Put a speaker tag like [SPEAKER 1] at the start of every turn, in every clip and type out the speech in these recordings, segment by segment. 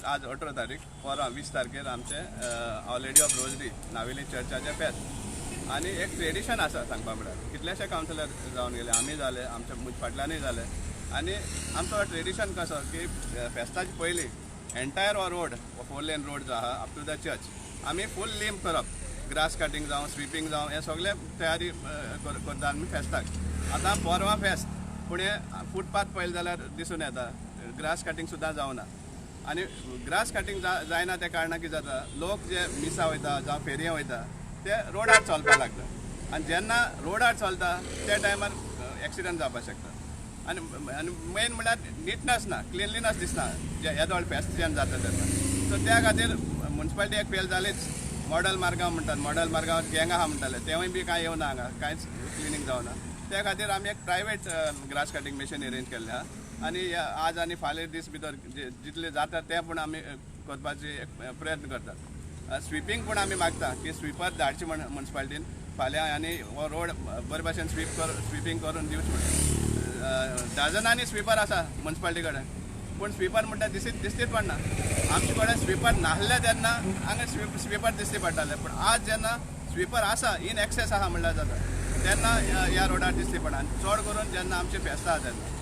[SPEAKER 1] आज 18 तारीख, परां 20 तारखेर आमचें our lady of rosary Navelim चर्चाचें फेस्त. आनी एक ट्रेडिशन आसा सांगपा म्हळ्यार कितलेशे कावन्सिलर जावन गेले, आमी जाले, आमच्या फाटल्यानूय जाले. आनी आमचो ट्रेडिशन कसो की फेस्ताचे पयलीं एंटायर हो रोड, 4 लेन रोड जो आहा अप टू the church आमी फूल लिंप करप, ग्रास कटिंग जावं स्विपींग जावं हें सगळें तयारी करता आमी फेस्ताक. आतां परवां फेस्त, पूण हें फुटपाथ पळयलें जाल्यार दिसून येता ग्रास कटिंग सुद्दां जावना. आनी ग्रास कटिंग जायना त्या कारणान कितें जाता, लोक जे मिसा वयता जावं फेरये वयता ते रोडार चलपाक लागता आनी जेन्ना रोडार चलता त्या टायमार एक्सिडंट जावपाक शकता. आनी आनी मेन म्हणल्यार निटनस ना, क्लिनलीनस दिसना येदोळ फेस्त जेन्ना जाता तेन्ना. सो त्या खातीर मुन्सिपालिटी एक फेल जालीच. मॉडल मार्गांव म्हणटात, मॉडल मार्गांव गँग आहा म्हणटाले, तेवूय बी कांय येवना हांगा, कांयच क्लिनींग जावना. त्या खातीर आमी एक private grass cutting machine arrange केल्लें आहा आनी आज आनी फाल्यां दीस भितर जितले जाता ते पूण आमी करपाचे प्रयत्न करतात. स्विपींग पूण आमी मागता की स्विपर धाडचे म्हण मुन्सिपालिटीन फाल्यां आनी हो रोड बरे भाशेन स्विपींग करून दिवचे म्हण. डजनांनी स्विपर आसा मुन्सिपालिटी कडेन, पूण स्विपर म्हणटा दिसतीच पडना. आमचे कडेन स्विपर नासले तेन्ना हांगा स्विपर दिसती पडटाले, पूण आज जेन्ना स्विपर आसा इन एक्सेस आहा म्हणल्यार जाता तेन्ना ह्या रोडार दिसती पडना. आनी चड करून जेन्ना आमचे फेस्तां आहा तेन्ना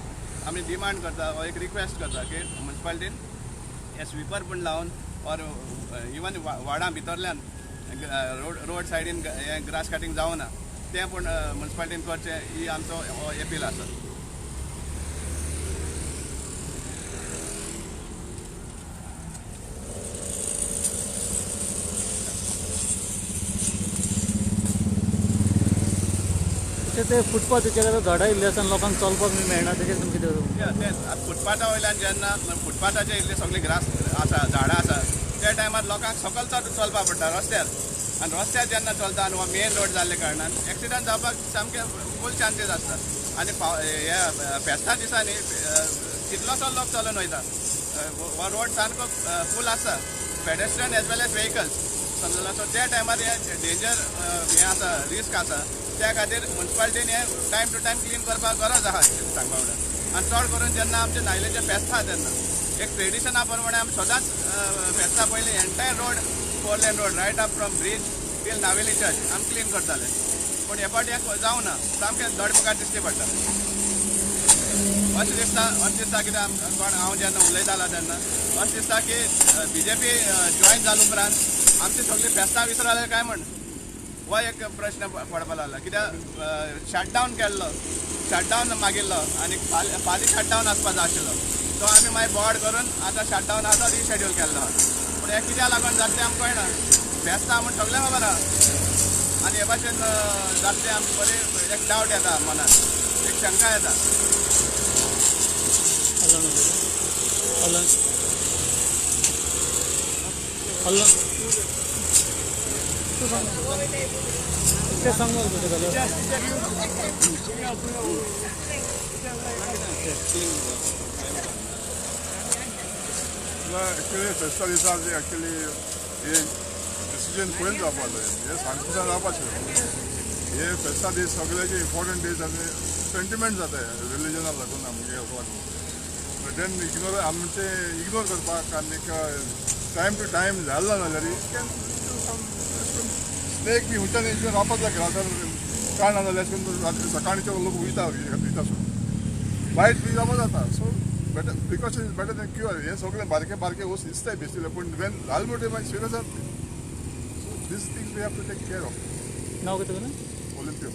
[SPEAKER 1] आमी डिमांड करता, हो एक रिक्वेस्ट करता की मुन्सिपालिटीन हे स्विपर पूण लावन ऑर इवन वाडां भितरल्यान रोड सायडीन हें ग्रास कटिंग जावना तें पूण मुन्सिपालिटीन करचें, ही आमचो हो एपील आसा.
[SPEAKER 2] ते फुटपाथाचेर आतां झाडां इल्ली आसा, लोकांक चलपाक बी मेळना, तेजेर तुमी कितें?
[SPEAKER 1] तेंच फुटपाथा वयल्यान जेन्ना फुटपाथाचेर इल्ली सगळी ग्रास आसा, झाडां आसा, त्या टायमार लोकांक सकयल चड चलपाक पडटा रस्त्यार. आनी रस्त्यार जेन्ना चलता आनी हो मेन रोड जाल्ल्या कारणान एक्सिडंट जावपाक सामके फूल चान्सीस आसता. आनी हे फेस्ता दिसांनी कितलोसो लोक चलून वयता, हो रोड सामको फूल आसता, pedestrian as well as vehicles समजला. सो त्या टायमार हे डेंजर हें आसा, रिस्क आसा. त्या खातीर मुन्सिपालिटीन हें टायम टू टायम क्लीन करपाक गरज आहा सांगपा म्हणल्यार. आनी चड करून जेन्ना आमचें नायलेचें फेस्त आहा तेन्ना एक ट्रेडिशना प्रमाणे आमी सदांच फेस्ता पयलीं entire road 4 lane road right up from bridge till Navelim church आमी क्लीन करताले, पूण हे फावटी हें जावना, सामकें धड मुखार दिसती पडटा. अशें दिसता, अशें दिसता कित्याक कोण हांव जेन्ना उलयतालो तेन्ना अशें दिसता की बीजेपी जॉयन जाले उपरांत आमची सगळीं फेस्तां विसरले काय म्हण हो एक प्रश्न पडपाक लागला. कित्याक शटडावन केल्लो, शटडावन मागिल्लो आनी फाल्यां शटडावन आसपा जाय आशिल्लो, तो आमी मागीर बोर्ड करून आतां शटडावन आतां रिशेड्यूल केल्लो आहा. पूण हें कित्याक लागून जाता तें आमकां कळना. फेस्तां म्हूण सगळें खबर आहा आनी हे भाशेन जाता तें आमकां बरें एक डावट येता मनान, एक शंका येता.
[SPEAKER 3] एक्चुअली फेस्ता दिसा एक्चुअली हे डिसिजन पयलीं जावपा जाय, हे सांगता जावपाचें. हे फेस्ता दीस सगळ्याचे इम्पॉर्टंट दीस आनी सेंटिमेंट जाता रिलिजनाक लागून आमगे बट then ignore आमचे इग्नोर करपाक आनी टायम टू टायम जालें ना जाल्यार it can snake बी हुंच्यान हें रावपाक जाय. आतां कांय ना जाल्यार अशें करून सकाळचे लोक वयता वयता सो लायट बी जावपा जाता. So better precaution is better than cure. हें सगळें बारके बारके वस्त दिसताय बेसिकली, पूण वेन जालें म्हणटकीर मागीर सिरियस जाता. So these things we have to take care of.
[SPEAKER 2] नांव कितें तुजें?
[SPEAKER 3] ओलिम्पियो.